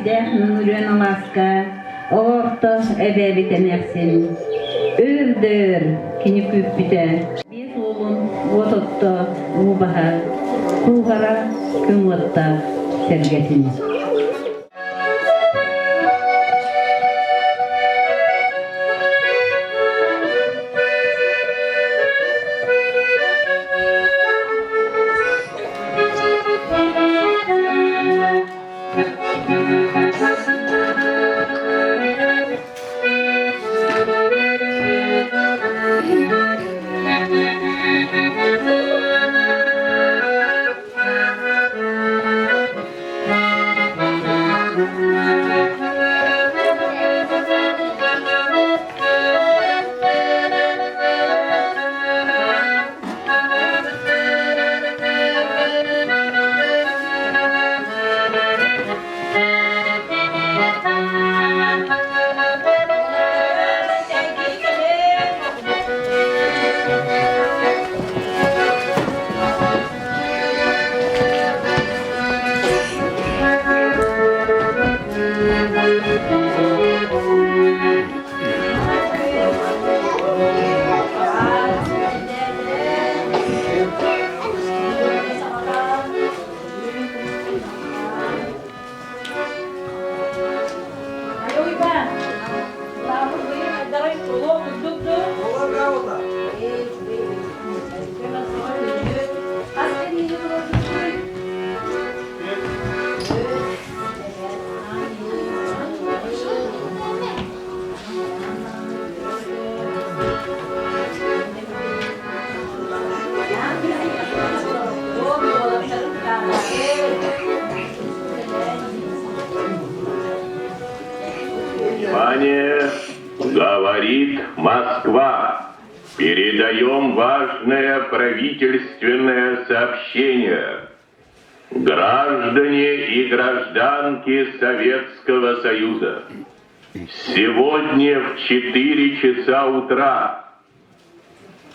Сирдээх Мөҥүрүөн алааска Оҕо орто эбээбит эмээхсин өр да өр кини күүппүтэ. Биэс уолун уот отто уу баһа, кууһара күн уоттаах сэргэтин. Внимание! Говорит Москва! Передаем важное правительственное сообщение. Граждане и гражданки Советского Союза, сегодня в 4 часа утра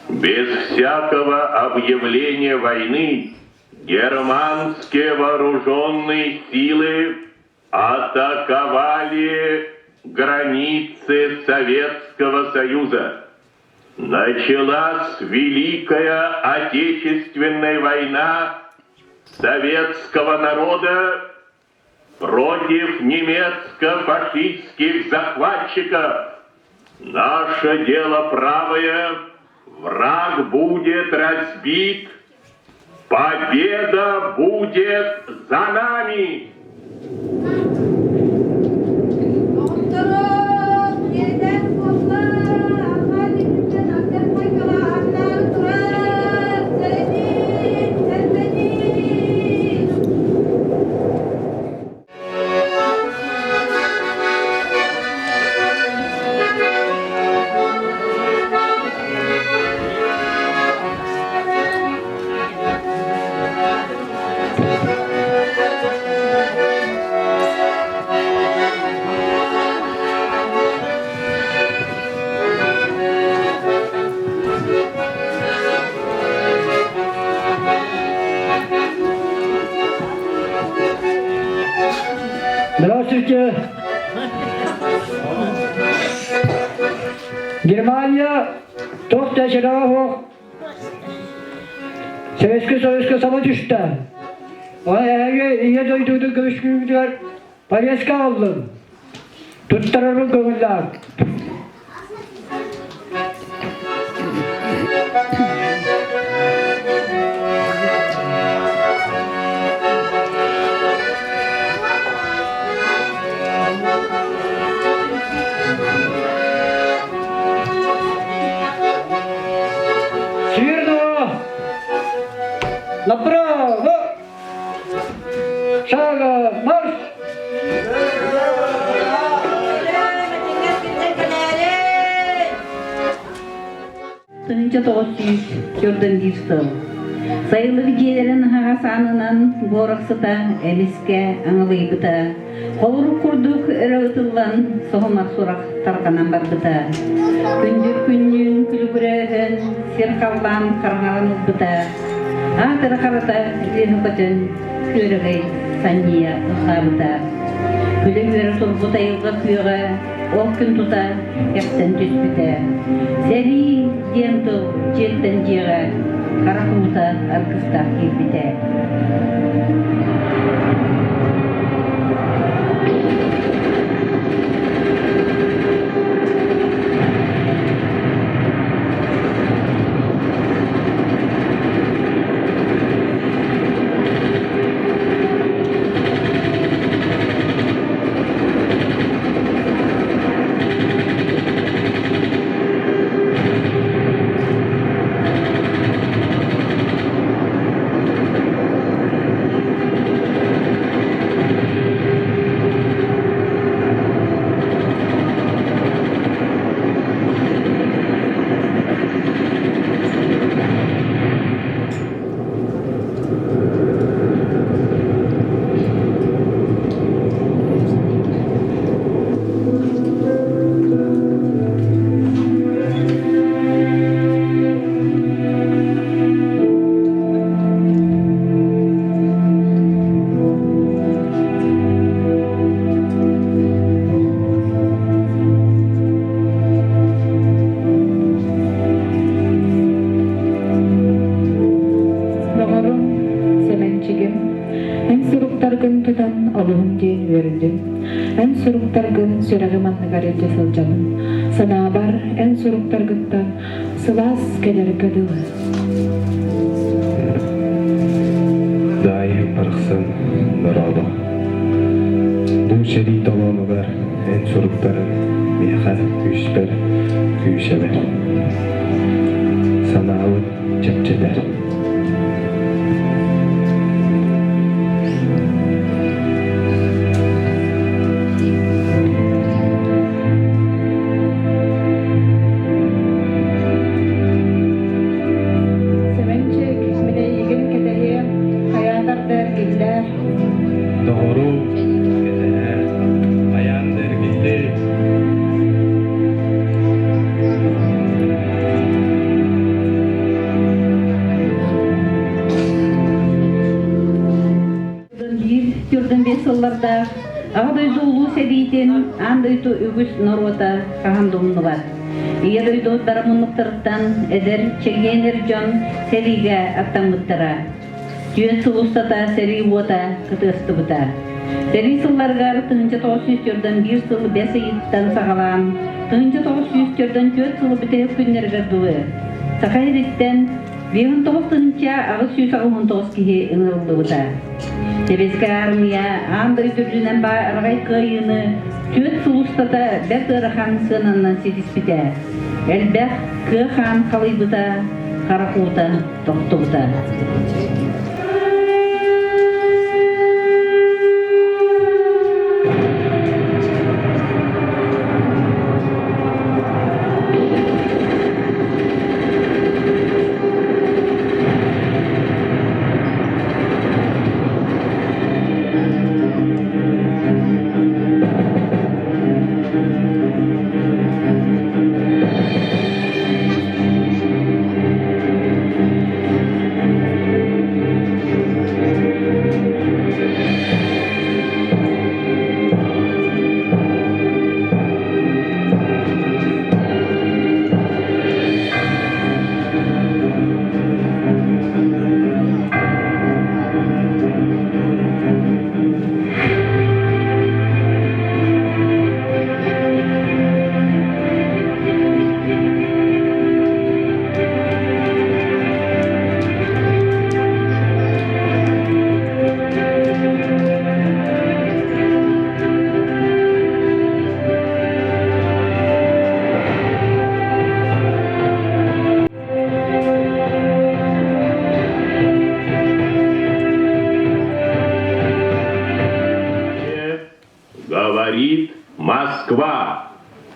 без всякого объявления войны германские вооруженные силы атаковали границы Советского Союза. Началась Великая Отечественная война советского народа против немецко-фашистских захватчиков. Наше дело правое, враг будет разбит, победа будет за нами! Здравствуйте! Германия туох да сүрэҕэ суох Советскай Союзка саба түстэ. Ол эһиги Ийэ дойдугутун көмүскүүргүтүгэр повестка аҕаллым. Туттарарбын көҥүллээх. Смирно! Направо! Шага марш! 1941 сыл. Сайылык дьиэлэрин аһаҕас аанынан буорах сыта эмискэ аҥылыйбыта. Холорук курдук өрө ытыллан соһумар сурах тарҕанан барбыта. Күндүр күннүүн күлүгүрөөһөн сир халлаан хараҥаран ылбыта. Аатыра харата үөһэ көтөн күөрэгэй санньыйа ыллаабыта. Күлэ-үөрэ турбут айылҕа күөҕэ ол күн тута кэхтэн түспүтэ. Сэрии диэн тыл дьиэттэн дьиэҕэ харах уута аргыстаах киирбитэ. Доҕорум, Сэмэнчигим, эн суруктаргын тутан олуһун диэн үөрдүм. Эн суруктаргын сүрэҕим анныгар илдьэ сылдьабын. Санаабар, эн суруктаргыттан сылаас кэлэргэ дылы. Даайым барахсан дорообо. Бу сэрии толоонугар эн суруктарын миэхэ күүспэр күүс эбэр. Санаабын чэпчэтэр. Сэмэнчик, мин эйигин кэтэһиэм, хайаатар да эргиллээр. Доҕорум, кэтэһээр, хайаан да эргиллээ. Биир төрдүн биэс сыллардаах Аҕа дойду Улуу сэриитин аан дойду үгүс норуота хаһан да умнубат. Ийэ дойду уттара муннуктарыттан эдэр, чэгиэн эр дьон сэриигэ аттаммыттара. Түөрт сыл устата сэрии уота кытыастыбыта. Сэрии сылларыгар 1941 сыл бэс ыйыттан саҕалаан 1944 сыл бүтэһик күннэригэр дылы Саха сириттэн 59 889 киһи ыҥырыллыбыта. Сэбиэскэй Аармыйа аан дойду үрдүнэн баараҕай кыайыыны түөрт сыл устата бэрт ыарахан сыананан ситиспитэ. Элбэх кыа хаан халыйбыта, харах уута тохтубута. Говорит Москва.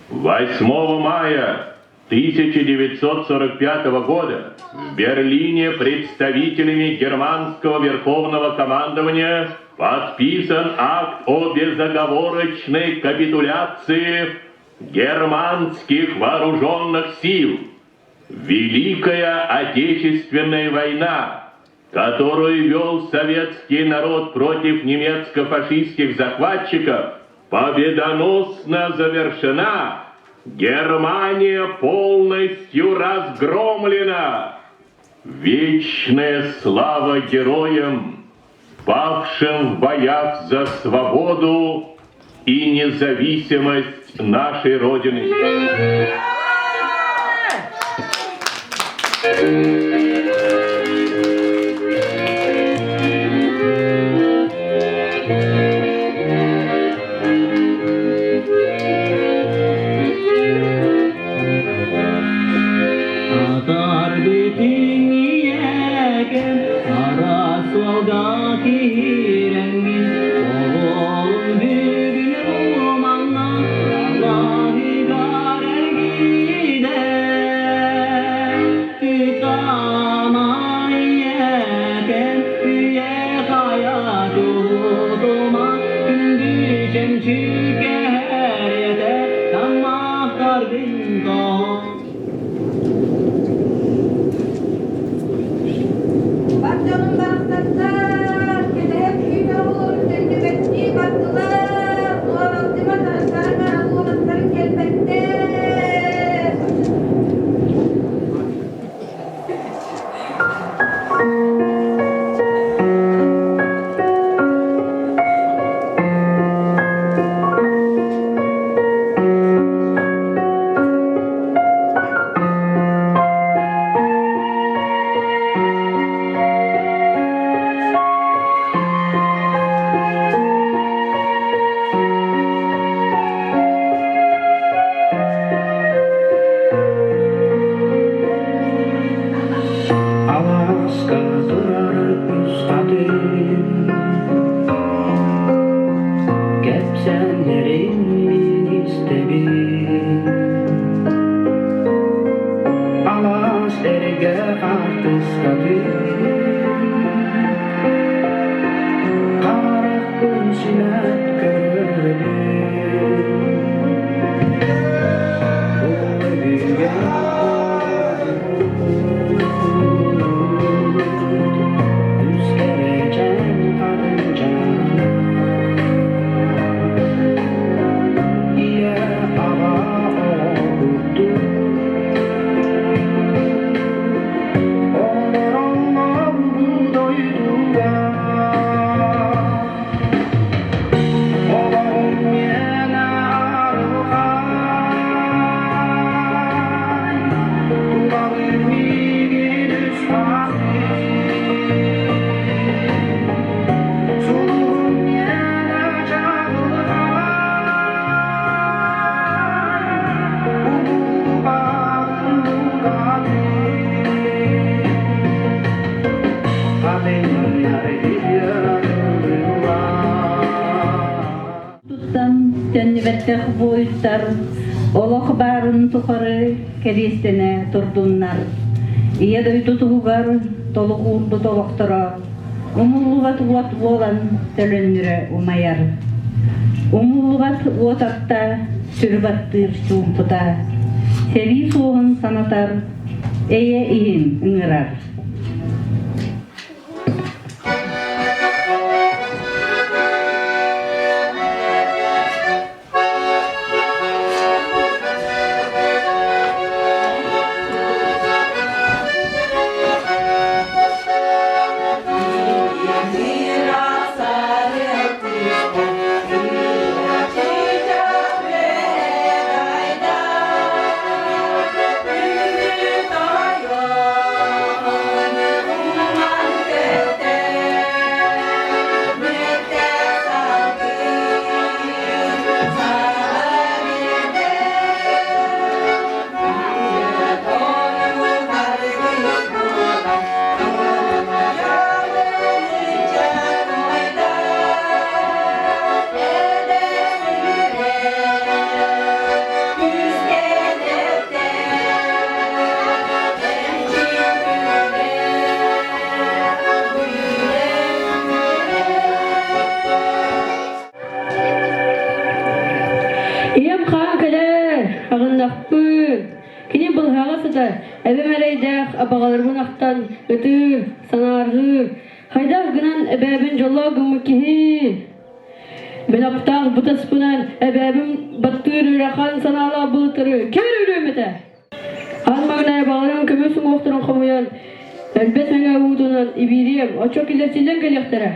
8 мая 1945 года в Берлине представителями германского верховного командования подписан акт о безоговорочной капитуляции германских вооруженных сил. Великая Отечественная война которую вел советский народ против немецко-фашистских захватчиков, победоносно завершена. Германия полностью разгромлена. Вечная слава героям, павшим в боях за свободу и независимость нашей Родины. Бар дьонум барахсаттар, кэтэһэр күүтэр оҕолорун төннүбэттии бардылар, уолаттыма тарастарыгар уолаттарын кэлбэттэр. Алааска турар үс хатыҥ Кэпсэннэрин мин истэбин Алаас эргэ хаартыскатын Харахпын симэт көрөбүн Туттан төннүбэттэх буойуттар олох баарын тухары кэриэстэнэ турдуннар. Ийэ дойду туһугар толук уурбут олохторо умуллубат уот буолан төлөннүрэ умайар. Умуллубат уот атта сүрү баттыыр чуумпута, сэрии суоһун санатар, эйэ иһин ыҥырар. Ийэм хаан кэлэр, аҕыннахпын. Кини былһааҕа сытар, эбэм эрэйдээх абаҕаларбын ахтан ытыыр, санаарҕыыр. Хайдах гынан эбээбин дьоллоох гыммыт киһи? Мин аптаах бытаспынан эбээбин баттыыр ыарахан санаалаах былыттары көр үрүөм этэ. Ан маҥнай абаҕаларым көмүс уҥуохтарын хомуйан, өлбөт мэҥэ уутунан ибиириэм, оччо киллэрсиллэн кэлиэхтэрэ.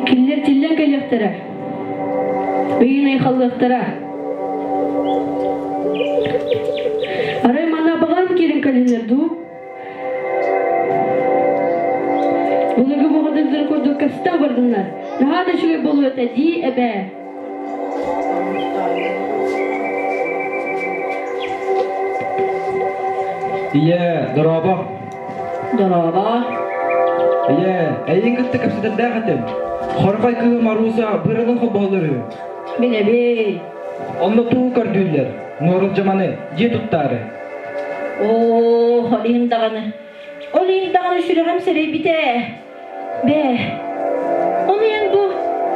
Кинилэр тиллэн кэлиэхтэрэ, ыйын айхаллыахтара. Арай манна баҕарым киирэн кэлиннэр дуу? Былыргы бухатыырдар курдук кэпсэтэ бардыннар. Наһаа да үчүгэй буолуо этэ дии эбээ. Ийээ, дорообо. Дорообо. Ийээ, эйигин кытта кэпсэтэрдээх этим. Хорхой кыыһым Арууса бырылын холбоһоллор үһү. Билэбин. Онно тугу көрдүүллэр? Нуорул дьаманы дьиэ туттаары. Оо, ол иһин даҕаны. Ол иһин даҕаны сүрэҕим сэрэйбитэ. Бээ, ону эн бу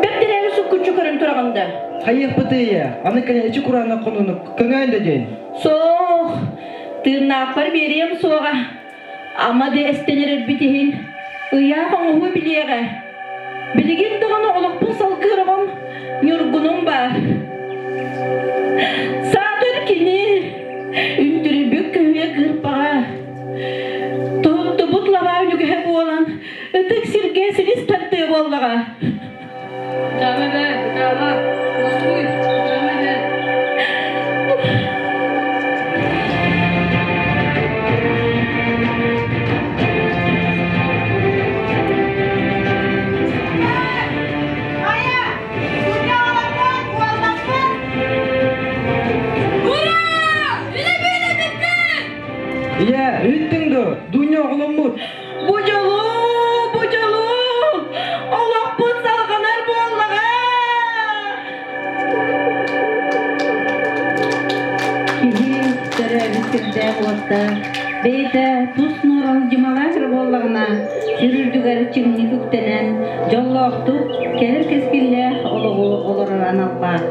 бэртэрээри суккуччу көрөн тураҕын да? Хайыахпытый ийэ, аны кэнэчи кураанах хонууну көҥөөн да диэн. Суох, тыыннаахпар биэриэм суоҕа. Ама да эстэн эрэрбит иһин, ыйаах оҥоһуу билиэҕэ. Билигин даҕаны олохпун салгыыр оҕом Ньургунум баар. Саатар кини үмтүрүйбүт көһүйэ кыырпаҕа Туһуттубут лабаа үлүгэһэ буолан, ытык сиргэ силис тардыа буоллаҕа. Ытаама эбээ, ытаама. Уоскуй, ытаама эбээ. Хайа! Судьяламмыт, уолламмыт! Ура! Үлэбин эбиппит! Ийээ, иһиттиҥ дуо? Дуня оҕоломмут. Бу дьолу, бу дьолу! Олохпут салҕанар буоллаҕа! Киһи төрөөбүт сирдээх уоттаах, бэйэтэ тус нуорал дьымалаах эрэ буоллаҕына, сир үрдүгэр чиҥник үктэнэн, дьоллоохтук, кэлэр кэскиллээх олоҕу олорор аналлаах.